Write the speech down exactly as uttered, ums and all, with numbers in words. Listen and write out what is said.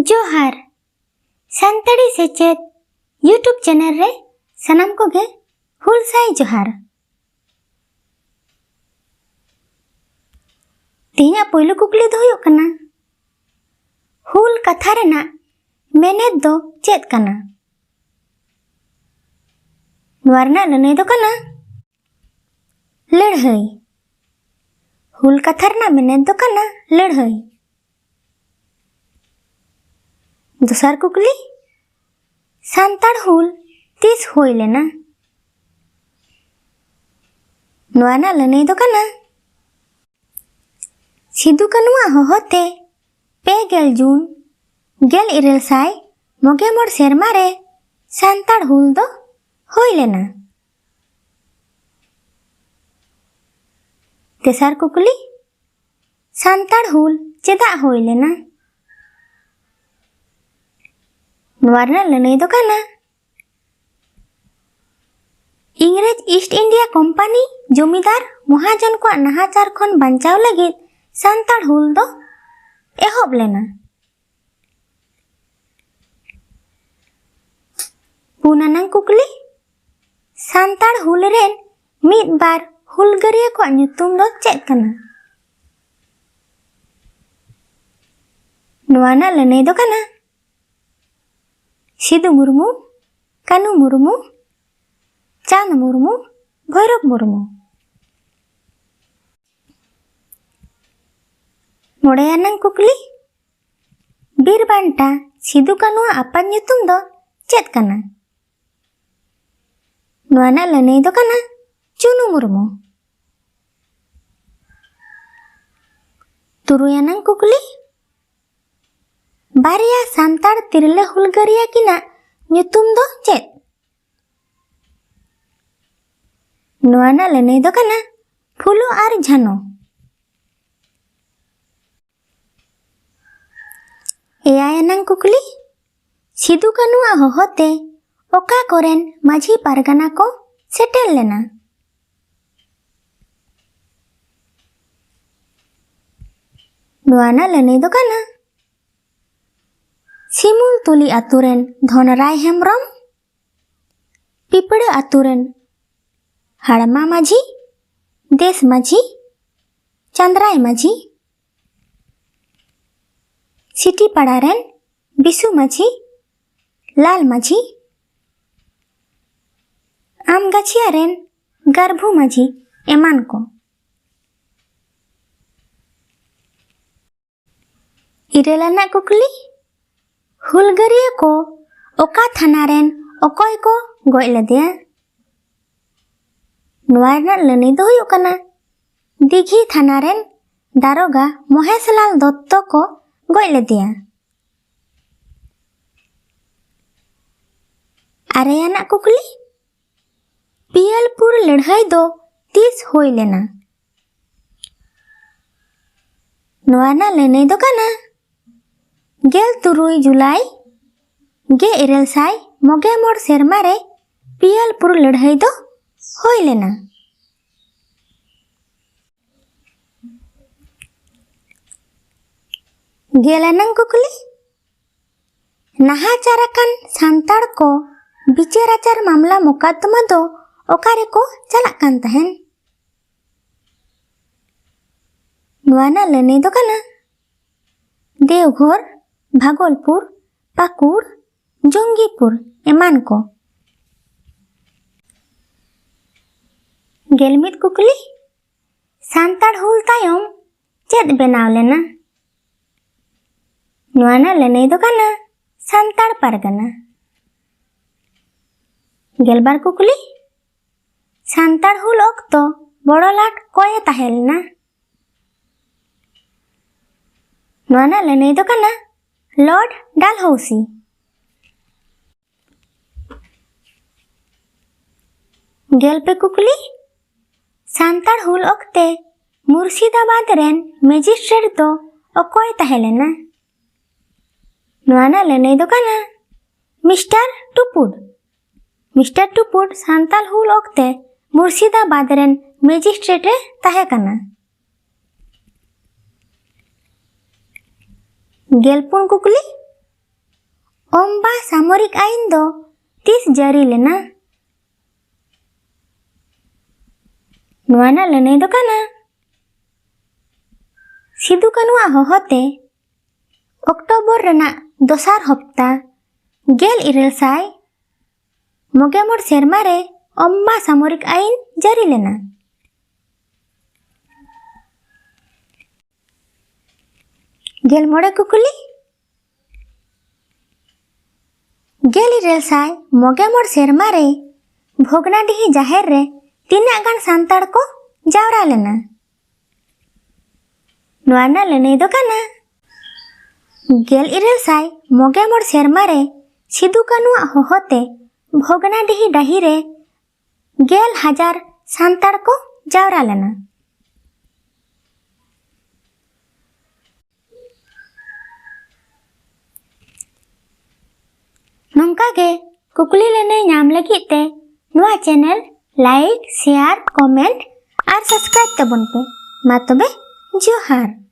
ᱡᱚᱦᱟᱨ᱾ ᱥᱟᱱᱛᱟᱲᱤ ᱥᱮᱪᱮᱫ YouTube channel ᱨᱮ ᱥᱟᱱᱟᱢ ᱠᱚᱜᱮ ᱦᱩᱞ ᱥᱟᱹᱭ ᱡᱚᱦᱟᱨ᱾ ᱛᱮᱦᱮᱧᱟᱜ ᱯᱳᱭᱞᱳ ᱠᱩᱠᱞᱤ ᱫᱚ ᱦᱩᱭᱩᱜ ᱠᱟᱱᱟ, ᱦᱩᱞ ᱠᱟᱛᱷᱟ ᱨᱮᱱᱟᱜ ᱢᱮᱱᱮᱛ ᱫᱚ ᱪᱮᱫ ᱠᱟᱱᱟ? ᱱᱚᱣᱟ ᱨᱮᱱᱟᱜ ᱞᱟᱹᱱᱟᱹᱭ ᱫᱚ ᱠᱟᱱᱟ ᱞᱟᱹᱲᱦᱟᱹᱭ᱾ ᱦᱩᱞ ᱠᱟᱛᱷᱟ ᱨᱮᱱᱟᱜ ᱢᱮᱱᱮᱛ ᱫᱚ ᱠᱟᱱᱟ ᱞᱟᱹᱲᱦᱟᱹᱭ᱾ ᱫᱚᱥᱟᱨ ᱠᱩᱠᱞᱤ, ᱥᱟᱱᱛᱟᱲ ᱦᱩᱞ ᱛᱤᱥ ᱦᱩᱭ ᱞᱮᱱᱟ? ᱱᱚᱣᱟ ᱨᱮᱱᱟᱜ ᱞᱟᱹᱱᱟᱹᱭ ᱫᱚ ᱠᱟᱱᱟ ᱥᱤᱫᱩ ᱠᱟᱹᱱᱩᱣᱟᱜ ᱦᱚᱦᱚᱛᱮ ᱯᱮ ᱜᱮᱞ ᱡᱩᱱ ᱜᱮᱞ ᱤᱨᱟᱹᱞ ᱥᱟᱭ ᱢᱚᱜᱮ ᱢᱚᱬ ᱥᱮᱨᱢᱟ ᱨᱮ ᱥᱟᱱᱛᱟᱲ ᱦᱩᱞ ᱫᱚ ᱦᱩᱭ ᱞᱮᱱᱟ᱾ ᱛᱮᱥᱟᱨ ᱠᱩᱠᱞᱤ, ᱥᱟᱱᱛᱟᱲ ᱦᱩᱞ ᱪᱮᱫᱟᱜ ᱦᱩᱭ ᱞᱮᱱᱟ? ᱱᱚᱣᱟ ᱨᱮᱱᱟᱜ ᱞᱟᱹᱱᱟᱹᱭ ᱫᱚ ᱠᱟᱱᱟ ᱤᱝᱨᱮᱡᱽ ᱤᱥᱴ ᱤᱱᱰᱤᱭᱟ ᱠᱳᱢᱯᱟᱱᱤ ᱡᱚᱢᱤᱫᱟᱨ ᱢᱚᱦᱟᱡᱚᱱ ᱠᱚᱣᱟᱜ ᱱᱟᱦᱟᱪᱟᱨ ᱠᱷᱚᱱ ᱵᱟᱧᱪᱟᱣ ᱞᱟᱹᱜᱤᱫ ᱥᱟᱱᱛᱟᱲ ᱦᱩᱞ ᱫᱚ ᱮᱦᱚᱵ ᱞᱮᱱᱟ᱾ ᱯᱩᱱ ᱟᱱᱟᱝ ᱠᱩᱠᱞᱤ, ᱥᱟᱱᱛᱟᱲ ᱦᱩᱞ ᱨᱮᱱ ᱢᱤᱫ ᱵᱟᱨ ᱦᱩᱞᱜᱟᱹᱨᱤᱭᱟᱹ ᱠᱚᱣᱟᱜ ᱧᱩᱛᱩᱢ ᱫᱚ ᱪᱮᱫ ᱠᱟᱱᱟ? ᱱᱚᱣᱟ ᱨᱮᱱᱟᱜ ᱞᱟᱹᱱᱟᱹᱭ ᱫᱚ ᱠᱟᱱᱟ ᱥᱤᱫᱩ ᱢᱩᱨᱢᱩ, ᱠᱟᱹᱱᱩ ᱢᱩᱨᱢᱩ, ᱪᱟᱸᱫᱽ ᱢᱩᱨᱢᱩ, ᱵᱷᱳᱭᱨᱚᱵ ᱢᱩᱨᱢᱩ᱾ ᱢᱚᱬᱮ ᱟᱱᱟᱝ ᱠᱩᱠᱞᱤ, ᱵᱤᱨ ᱵᱟᱱᱴᱟ ᱥᱤᱫᱩ ᱠᱟᱹᱱᱩᱣᱟᱜ ᱟᱯᱟᱛ ᱧᱩᱛᱩᱢ ᱫᱚ ᱪᱮᱫ ᱠᱟᱱᱟ? ᱱᱚᱣᱟ ᱨᱮᱱᱟᱜ ᱞᱟᱹᱱᱟᱹᱭ ᱫᱚ ᱠᱟᱱᱟ ᱪᱩᱱᱩ ᱢᱩᱨᱢᱩ᱾ ᱛᱩᱨᱩᱭ ᱟᱱᱟᱝ ᱠᱩᱠᱞᱤ, ᱵᱟᱨᱭᱟ ᱥᱟᱱᱛᱟᱲ ᱛᱤᱨᱞᱟᱹ ᱦᱩᱞᱜᱟᱹᱨᱤᱭᱟᱹ ᱠᱤᱱᱟᱜ ᱧᱩᱛᱩᱢ ᱫᱚ ᱪᱮᱫ? ᱱᱚᱣᱟ ᱨᱮᱱᱟᱜ ᱞᱟᱹᱱᱟᱹᱭ ᱫᱚ ᱠᱟᱱᱟ ᱯᱷᱩᱞᱳ ᱟᱨ ᱡᱷᱟᱱᱚ᱾ ᱮᱭᱟᱭ ᱟᱱᱟᱝ ᱠᱩᱠᱞᱤ, ᱥᱤᱫᱩ ᱠᱟᱹᱱᱩᱣᱟᱜ ᱦᱚᱦᱚᱛᱮ ᱚᱠᱟ ᱠᱚᱨᱮᱱ ᱢᱟᱹᱡᱷᱤ ᱯᱟᱨᱜᱟᱱᱟ ᱠᱚ ᱥᱮᱴᱮᱨ ᱞᱮᱱᱟ? ᱱᱚᱣᱟ ᱨᱮᱱᱟᱜ ᱞᱟᱹᱱᱟᱹᱭ ᱫᱚ ᱠᱟᱱᱟ ᱛᱩᱞᱤ ᱟᱛᱳ ᱨᱮᱱ ᱫᱷᱚᱱᱨᱟᱭ ᱦᱮᱢᱵᱨᱚᱢ, ᱯᱤᱯᱲᱟᱹ ᱟᱛᱳ ᱨᱮᱱ ᱦᱟᱲᱢᱟ ᱢᱟᱹᱡᱷᱤ, ᱫᱮᱥ ᱢᱟᱹᱡᱷᱤ, ᱪᱟᱸᱫᱽᱨᱟᱭ ᱢᱟᱹᱡᱷᱤ, ᱥᱤᱴᱤᱯᱟᱲᱟ ᱨᱮᱱ ᱵᱤᱥᱩ ᱢᱟᱹᱡᱷᱤ, ᱞᱟᱞ ᱢᱟᱹᱡᱷᱤ, ᱟᱢᱜᱟᱪᱷᱤᱭᱟ ᱨᱮᱱ ᱜᱟᱨᱵᱷᱩ ᱢᱟᱹᱡᱷᱤ ᱮᱢᱟᱱ ᱠᱚ᱾ ᱤᱨᱟᱹᱞ ᱟᱱᱟᱜ ᱠᱩᱠᱞᱤ, ᱦᱩᱞᱜᱟᱹᱨᱤᱭᱟᱹ ᱠᱚ ᱚᱠᱟ ᱛᱷᱟᱱᱟ ᱨᱮᱱ ᱚᱠᱚᱭ ᱠᱚ ᱜᱚᱡ ᱞᱮᱫᱮᱭᱟ? ᱱᱚᱣᱟ ᱨᱮᱱᱟᱜ ᱞᱟᱹᱱᱟᱹᱭ ᱫᱚ ᱦᱩᱭᱩᱜ ᱠᱟᱱᱟ, ᱫᱤᱜᱷᱤ ᱛᱷᱟᱱᱟ ᱨᱮᱱ ᱫᱟᱨᱚᱜᱟ ᱢᱚᱦᱮᱥᱞᱟᱞ ᱫᱚᱛᱛᱚ ᱠᱚ ᱜᱚᱡ ᱞᱮᱫᱮᱭᱟ᱾ ᱟᱨᱮ ᱟᱱᱟᱜ ᱠᱩᱠᱞᱤ, ᱯᱤᱭᱟᱞᱯᱩᱨ ᱞᱟᱹᱲᱦᱟᱹᱭ ᱫᱚ ᱛᱤᱥ ᱦᱩᱭ ᱞᱮᱱᱟ? ᱱᱚᱣᱟ ᱨᱮᱱᱟᱜ ᱞᱟᱹᱱᱟᱹᱭ ᱫᱚ ᱠᱟᱱᱟ, ᱜᱮᱞ ᱛᱩᱨᱩᱭ ᱡᱩᱞᱟᱭ ᱜᱮᱞ ᱤᱨᱟᱹᱞ ᱥᱟᱭ ᱢᱚᱜᱮ ᱢᱚᱬ ᱥᱮᱨᱢᱟ ᱨᱮ ᱯᱤᱭᱟᱞᱯᱩᱨ ᱞᱟᱹᱲᱦᱟᱹᱭ ᱫᱚ ᱦᱩᱭ ᱞᱮᱱᱟ᱾ ᱜᱮᱞ ᱟᱱᱟᱝ ᱠᱩᱠᱞᱤ, ᱱᱟᱦᱟᱪᱟᱨ ᱟᱠᱟᱱ ᱥᱟᱱᱛᱟᱲ ᱠᱚ ᱵᱤᱪᱟᱹᱨ ᱟᱪᱟᱨ ᱢᱟᱢᱞᱟ ᱢᱚᱠᱚᱫᱫᱚᱢᱟ ᱫᱚ ᱚᱠᱟ ᱨᱮᱠᱚ ᱪᱟᱞᱟᱜ ᱠᱟᱱ ᱛᱟᱦᱮᱱ? ᱱᱚᱣᱟ ᱨᱮᱱᱟᱜ ᱞᱟᱹᱱᱟᱹᱭ ᱫᱚ ᱠᱟᱱᱟ, ᱫᱮᱣᱜᱷᱚᱨ, ᱵᱷᱟᱜᱚᱞᱯᱩᱨ, ᱯᱟᱹᱠᱩᱲ, ᱡᱚᱝᱜᱤᱯᱩᱨ ᱮᱢᱟᱱ ᱠᱚ᱾ ᱜᱮᱞ ᱢᱤᱫ ᱠᱩᱠᱞᱤ, ᱥᱟᱱᱛᱟᱲ ᱦᱩᱞ ᱛᱟᱭᱚᱢ ᱪᱮᱫ ᱵᱮᱱᱟᱣ ᱞᱮᱱᱟ? ᱱᱚᱣᱟ ᱨᱮᱱᱟᱜ ᱞᱟᱹᱱᱟᱹᱭ ᱫᱚ ᱠᱟᱱᱟ ᱥᱟᱱᱛᱟᱲ ᱯᱟᱨᱜᱟᱱᱟ᱾ ᱜᱮᱞᱵᱟᱨ ᱠᱩᱠᱞᱤ, ᱥᱟᱱᱛᱟᱲ ᱦᱩᱞ ᱚᱠᱛᱚ ᱵᱚᱲᱚ ᱞᱟᱴ ᱚᱠᱚᱭᱮ ᱛᱟᱦᱮᱸ ᱞᱮᱱᱟ? ᱱᱚᱣᱟ ᱨᱮᱱᱟᱜ ᱞᱟᱹᱱᱟᱹᱭ ᱫᱚ ᱠᱟᱱᱟ ᱞᱚᱨᱰ ᱰᱟᱞᱦᱳᱥᱤ᱾ ᱜᱮᱞ ᱯᱮ ᱠᱩᱠᱞᱤ, ᱥᱟᱱᱛᱟᱲ ᱦᱩᱞ ᱚᱠᱛᱮ ᱢᱩᱨᱥᱤᱫᱟᱵᱟᱫᱽ ᱨᱮᱱ ᱢᱮᱡᱤᱥᱴᱨᱮᱴ ᱫᱚ ᱚᱠᱚᱭ ᱛᱟᱦᱮᱸ ᱞᱮᱱᱟ? ᱱᱚᱣᱟ ᱨᱮᱱᱟᱜ ᱞᱟᱹᱱᱟᱹᱭ ᱫᱚ ᱠᱟᱱᱟ ᱢᱤᱥᱴᱟᱨ ᱴᱩᱯᱩᱰ᱾ ᱢᱤᱥᱴᱟᱨ ᱴᱩᱯᱩᱰ ᱥᱟᱱᱛᱟᱲ ᱦᱩᱞ ᱚᱠᱛᱮ ᱢᱩᱨᱥᱤᱫᱟᱵᱟᱫᱽ ᱨᱮᱱ ᱢᱮᱡᱤᱥᱴᱨᱮᱴ ᱮ ᱛᱟᱦᱮᱸ ᱠᱟᱱᱟ᱾ ᱜᱮᱞ ᱯᱩᱱ ᱠᱩᱠᱞᱤ, ᱚᱢᱵᱟ ᱥᱟᱢᱚᱨᱤᱠ ᱟᱹᱭᱤᱱ ᱫᱚ ᱛᱤᱥ ᱡᱟᱹᱨᱤ ᱞᱮᱱᱟ? ᱱᱚᱣᱟ ᱨᱮᱱᱟᱜ ᱞᱟᱹᱱᱟᱹᱭ ᱫᱚ ᱠᱟᱱᱟ, ᱥᱤᱫᱩ ᱠᱟᱹᱱᱩᱣᱟᱜ ᱦᱚᱦᱚᱛᱮ ᱚᱠᱴᱳᱵᱚᱨ ᱨᱮᱱᱟᱜ ᱫᱚᱥᱟᱨ ᱦᱚᱯᱛᱟ ᱜᱮᱞ ᱤᱨᱟᱹᱞ ᱥᱟᱭ ᱢᱚᱜᱮ ᱢᱚᱬ ᱥᱮᱨᱢᱟ ᱨᱮ ᱚᱢᱵᱟ ᱥᱟᱢᱚᱨᱤᱠ ᱟᱹᱭᱤᱱ ᱡᱟᱹᱨᱤ ᱞᱮᱱᱟ᱾ ᱜᱮᱞ ᱢᱚᱬᱮ ᱠᱩᱠᱞᱤ᱾ ᱜᱮᱞ ᱤᱨᱟᱹᱞ ᱥᱟᱭ ᱢᱚᱜᱮ ᱢᱚᱬ ᱥᱮᱨᱢᱟ ᱨᱮ ᱵᱷᱚᱜᱽᱱᱟᱰᱤᱦᱤ ᱡᱟᱦᱮᱨ ᱨᱮ ᱛᱤᱱᱟᱹᱜ ᱜᱟᱱ ᱥᱟᱱᱛᱟᱲ ᱠᱚ ᱡᱟᱣᱨᱟ ᱞᱮᱱᱟ? ᱱᱚᱣᱟ ᱨᱮᱱᱟᱜ ᱞᱟᱹᱱᱟᱹᱭ ᱫᱚ ᱠᱟᱱᱟ, ᱜᱮᱞ ᱤᱨᱟᱹᱞ ᱥᱟᱭ ᱢᱚᱜᱮ ᱢᱚᱬ ᱥᱮᱨᱢᱟ ᱨᱮ ᱥᱤᱫᱩ ᱠᱟᱹᱱᱩᱣᱟᱜ ᱦᱚᱦᱚᱛᱮ ᱵᱷᱚᱜᱽᱱᱟᱰᱤᱦᱤ ᱰᱟᱹᱦᱤ ᱨᱮ ᱜᱮᱞ ᱦᱟᱡᱟᱨ ᱥᱟᱱᱛᱟᱲ ᱠᱚ ᱡᱟᱣᱨᱟ ᱞᱮᱱᱟ᱾ ᱱᱚᱝᱠᱟ ᱜᱮ ᱠᱩᱠᱞᱤ ᱞᱟᱹᱱᱟᱹᱭ ᱧᱟᱢ ᱞᱟᱹᱜᱤᱫ ᱛᱮ ᱱᱚᱣᱟ channel like, share, comment ᱟᱨ subscribe ᱛᱟᱵᱚᱱ ᱯᱮ᱾ ᱢᱟ ᱛᱚᱵᱮ, ᱡᱚᱦᱟᱨ᱾